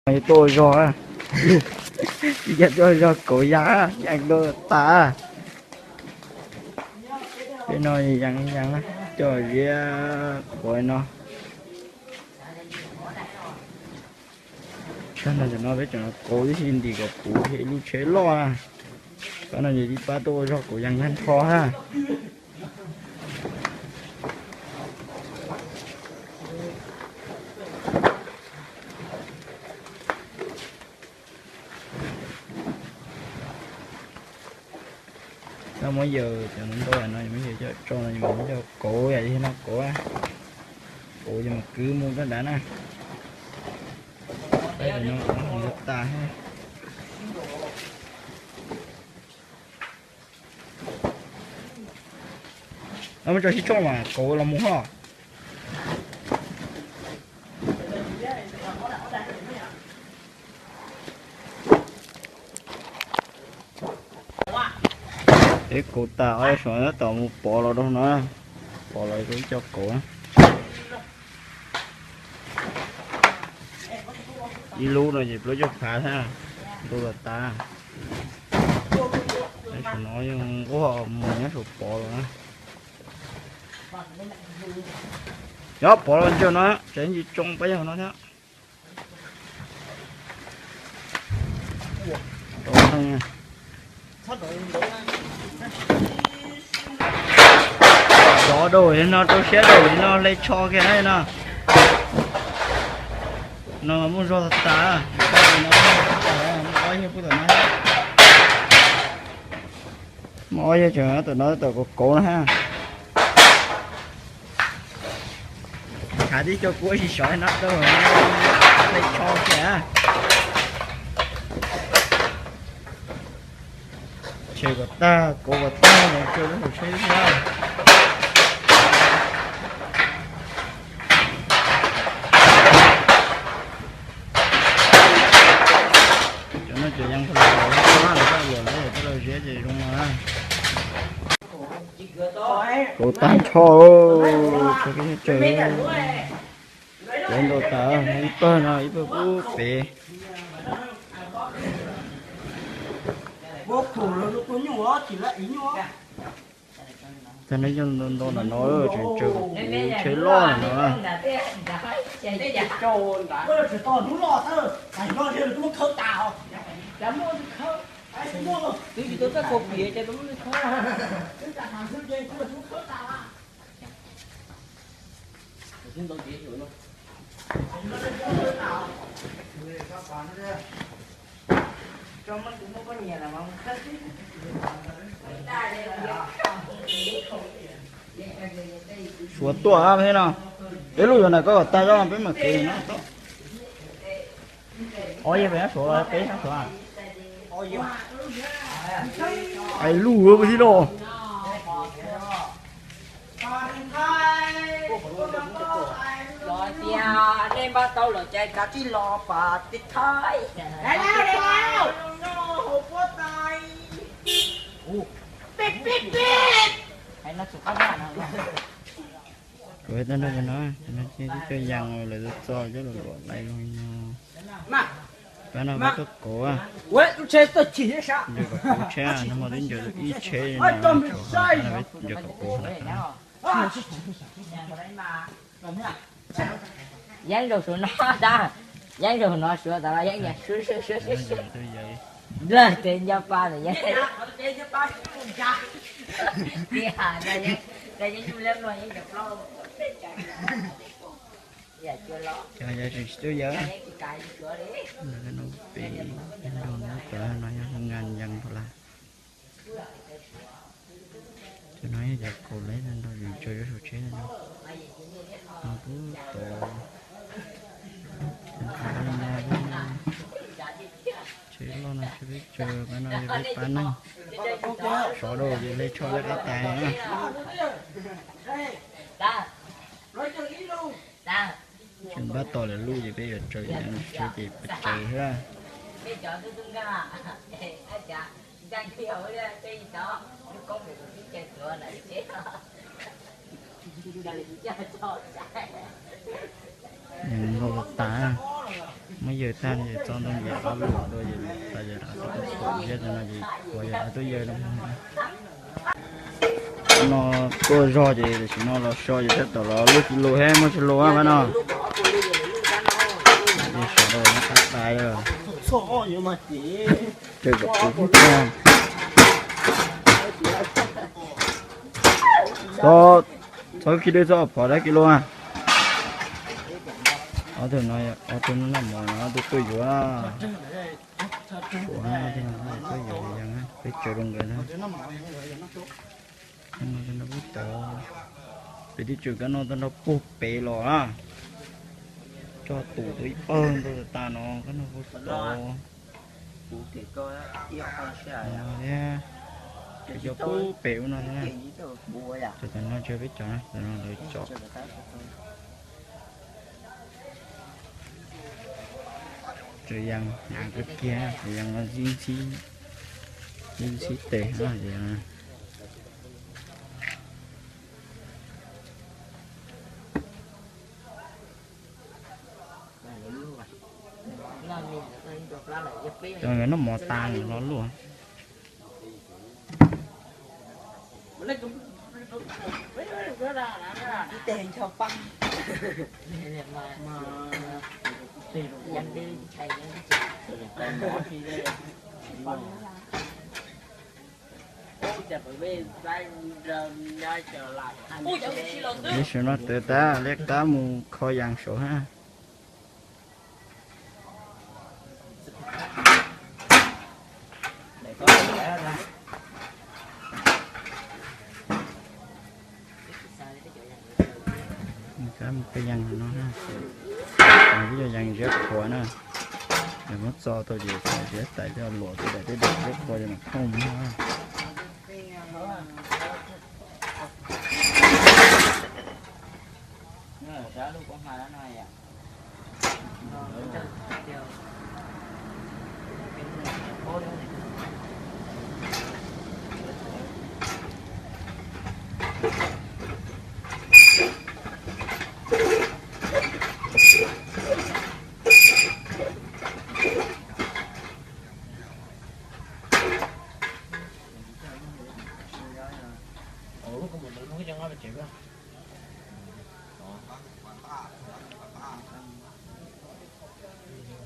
Tuaj ua zog, tuaj ua zog kauv ya, ya tuaj tas. Peb no ya ya coj ziab qhuav no. Tam no peb tseem kauv tib si ntim kom puv ib lub tsheb loj na. Tam no ces tib pab tuaj ua zog kauv ya tag nrho na. Muab yawm cov ntau no, muab yawm coj tso no, muab coj kauv yam li no kauv, kauv ces mam kwv mus rau nrad na. Peb no tas. Muab tso sib tshooj mas kauv los mus ho. Peb kauv tas ob saum tab tom mus pov los rau no, pov los rau ib co kauv. Ib lub no ces plaub caug phav thiab, ntu los tas. Saum no yeej nquag mus nyob saum pov los na. Nyob pov los ntsia no, tseem ntsis tsoo pab yog no thiab. Zov dau li no, rau siab dau li no hle tsho kiag no. No muaj zog tas, muaj ob yawg pub tom no. Muaj ob yawg tseem tom no, tom kauv kauv no ha. Hav tib co kuab tsis sov no rau hle tsho kiag. Tshem kom tag, kauv kom tag, tso lub hauv tsheb xwb. Cov no ces yeej luam, luam lawm, coj los ziab ces zoo no. Kauv tag nrho, tso kev tsawg, cov ntau tas, ib pawg no ib pawg pub pem. Tag no coj ntau ntau ntawm no, tseem tsawg kuv tsheb loj no. Suav tuaj thiab no. Peb lub yuav ntawm koj kom tag zog peb mam kev no. Ob yawg peb nyob Suav los peb nyob Suav? Hais lus puas tij los? Yog tias nej npaj tau lawm ces kav tsij los pas tiv thaiv. Kuv tau nrog cov no, cov no ces twb coj yas lawv txo coj los luam lais zoo li no. Pab no pab tuaj kauv, ncaws kom puv tsheb, nag hmo twb ncaws ib tsheb no, ncaws kom puv lawm. Yeeb zaug suav no tas, yeeb zaug no suav tas los yeeb suav suav suav suav. Nplog tes nco pa ntawm yeeb. Tias yeeb, yeeb nyuj liab mlog yeeb cov plaub. Cov yog tseem tsis tuaj yawg. Pem nrog no cov no yog ngas yees pam las. Cov no yog cov kauv lawv nrog yus tsaws rau saum tsheb no. No pub tod. Tsheb loj no tsheb peb tsaws, pab no yog peb pab neeg. Sov rau ces hle tsho lawv qab tais na. Tseem npaj tos lawv lub ces peb yuav tsaws, tsheb ces peb tsaws thiab. Yees nkaus tas. Muab yawg tag no ces txo ntoo ces qab luam dua ces tas yawg rov qab tuaj pom ziab no ces kuv yawg rov qab tuaj yawg no. No tuaj zog ces tam sim no los so ces tab tom los luaj tsis lus thiab muaj tsis lus pab no. Sawv daws muab qab dai. Txhob khi dej txhob phom dab kis lus. Ob tug no, ob tug no noj mov no ob tug tuaj yuav. Suav tuaj yuav yas peb tsaws rau nkawd na. Peb tsaws, peb twb tsaws kab noj tag nrho puag pem los na. Tso tus tau ib pawg ntau tas tas no kab noj puag tod. Thiab tsaws cov puag pem ub no thiab na. Tsaws tam no tsaws peb cov na, tam no lawv tso. Tsaws yas hnyav kawg kiag, tsaws yas no ib ntxhib tes na. Cov noj mov tas nws lo luaj. Ib sim no tawm tas liab qab mus kho yas saud hab. Kab mus kho yas no, ib yog yas ziab qhuav na. Yog muab txo tau ces ziab tais coj luam tej daim tej daim ziab qhuav ces mas thooj no.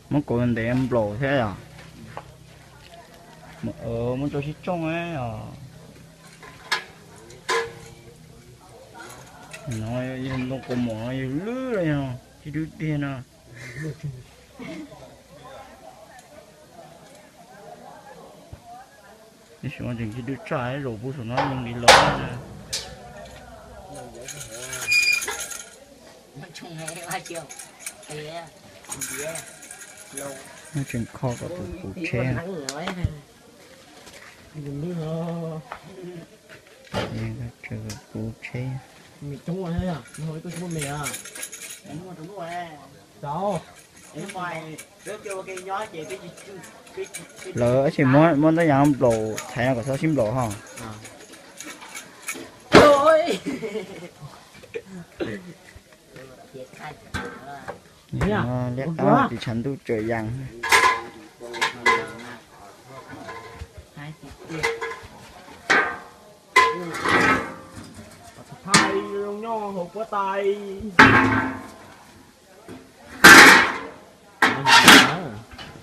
Muab kaus ntev nplaum thiab yom. Muab rau sib tshooj os. No yog ntoo kaus mom no yog lwj los yog tsis dub tiag no. Ib sim no tseem tsis dub tshaj zaum pub saum no zoo li los. Tseem kho kom tus puv tsheb. Puv tsheb. Lawv tab sis muab, muab ntau yas nplaum thaiv no kom txhob sib nplaum ho. Liab qab tis tshav ntuj tsaws yas.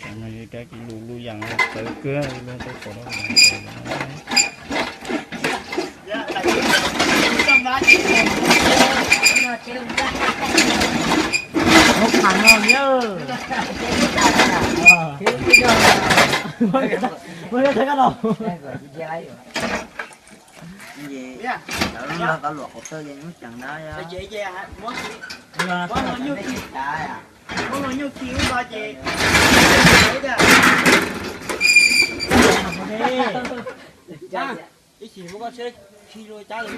Cov no yog cov lus lus yas txawv kawg, lus tau pom no.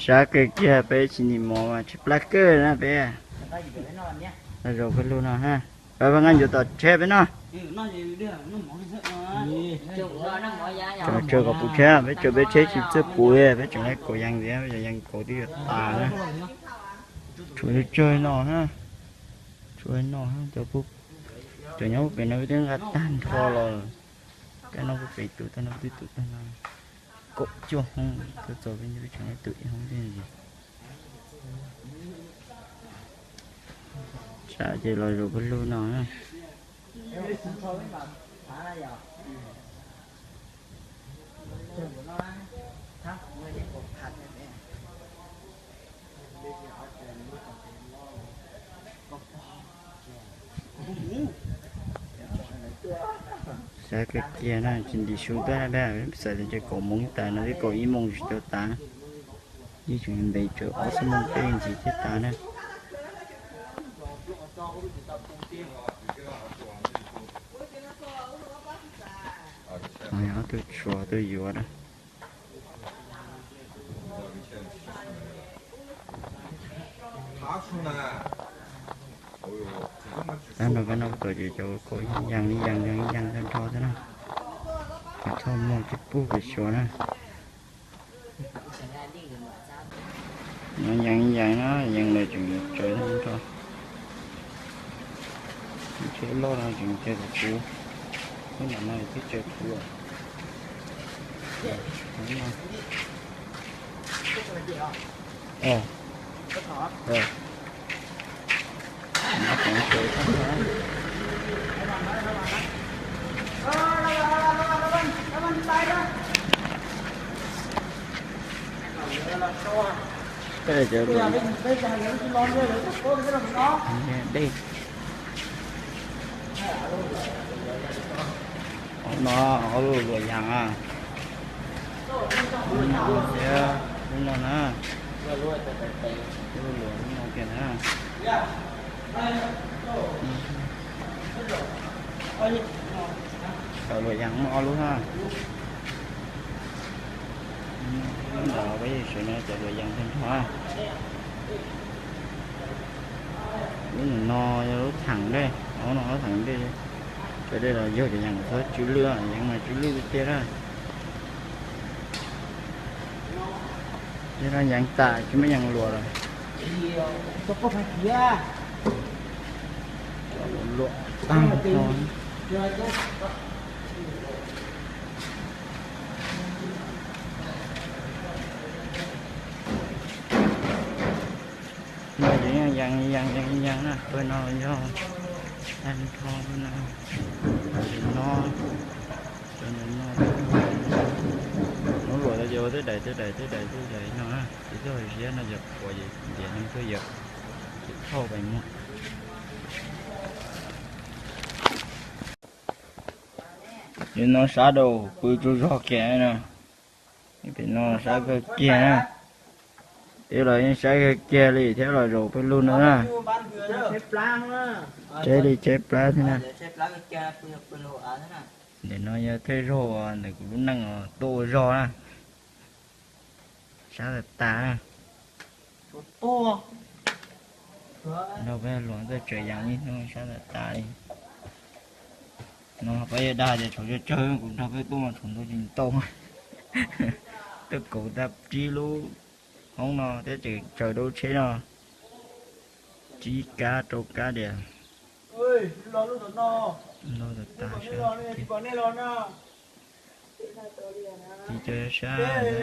Sab kawg kiag peb tsis nim mov mas tsis plab kawg na peb. Zaum kawg lug no ha. Peb nqa ncuav tom tsheb peb no. Tseem tsawg kom puv tsheb, peb tsawg peb tsheb tsis txawj puv li, peb tseem laij kaum yas ntxiv, peb cov yas kaum twb yuav tas na. Tshuav tsawg no na, tshuav no, cov nyob pem no peb twb nqa tag nrho los. Tej no pem tus, tej no peb twb tus tag no. Kaum cuaj hoob, tuaj txog peb tseem laij tus ib hoob thiab ntxiv. Tsam ces los zaum pawg lug no na. Xav kawg kiag na, tsis ntim su tuaj na, xav tias kaum moos tas no twb kaum ib moos tsis tau tas. Yeej tseem ntev tsawv ob xuab moos peb ntxiv thiaj tas na. Ob tug tshuav tug yuav na. Tab no peb no tom ces cov kaum ib yas ib yas ib yas tag nrho thiab na. Cov thauj muag cov pug pem suav na. No yees yees na, yees lawm tseem tsawv tag nrho. Tsheb loj no tseem tsawv kuv, lub no no twb tsawv kuv. Dej. No ob lub luam yas, lub no thiab lub no na. Lub luam lub no kiag na. Cov luam yas muaj ob lub na. Lub ntawd peb yeej sawv no cov luam yas tag nrho. Lub no yog lub theem dej, ob no lub theem dej. Cov dej los yog cov yas txhob tsw lwj, yas mas tsw lwj tiag tiag na. Yog no yas tas tsis muaj yas luam lawm. Cov luam luam tag nrho. No ces yeej yas yas yas yas na, pawg no yog tag nrho no. Cov no, cov no, lub luam no ces ua tej daim tej daim tej daim tej daim no na, ces txoj hauv siab no yog puas ces ntiav no tuaj yawm, ces thauj pais mus. Ces no sab daus pw tsaug zog kiag no. Pem no sab kawg kiag na. Twb los yeej sab kawg kiag li thiab los zaum pawg lug no na. Tsheb li tsheb plab thiab na. Ntawm no yog thawj zaug ntawm kuv lub neej tuaj ua zog na. Sab tas tas na. Nrog peb luam tuaj tsaws yas ib hnub sab tas tas li. No peb yuav dag tias tshuav tsawg tsawg, kuv nrog peb tuaj mas tshuav ntau tsis ntau. Tuaj kauv tag tsib lub hoob no thiab tseem tsaws dua tsheb no tsib kab rau kab diam. Ntau tas tas sab. Tiv cov sab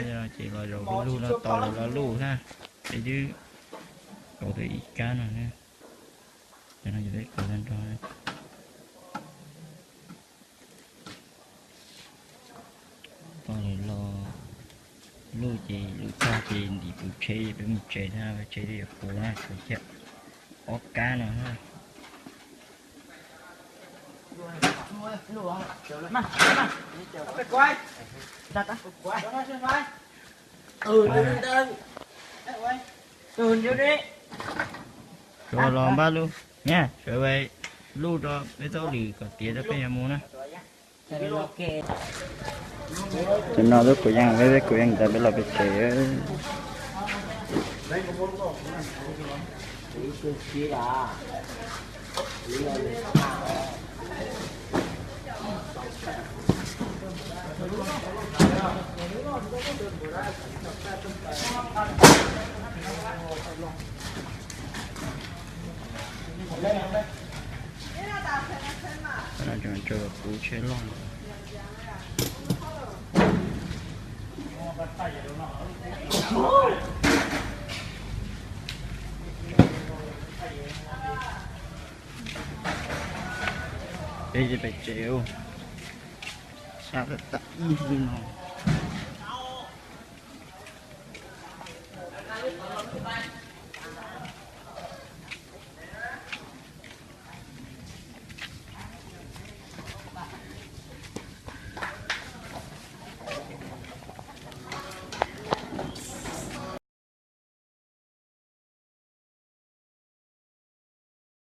no ces los zaum lub no tos lawv lo lus na. Peb twb kauv tau ib kab no na. Cov no ces peb kauv tag nrho. Tos lawv lo lus ces lus tag ces ntim tus tsheb peb mus tsev na, peb tsheb twb yuav puv na, tshuav kiag ob kab no na. Sawv los npaj lub, sawv lub rau peb txoj lwm kom tiav rau peb yuav mus na. Tam no lub kuv yeej, peb kuv yeej tas peb los pem tsev. Tseem rau kuv tsheb loj. Peb pem tsev, sab tam ib li no.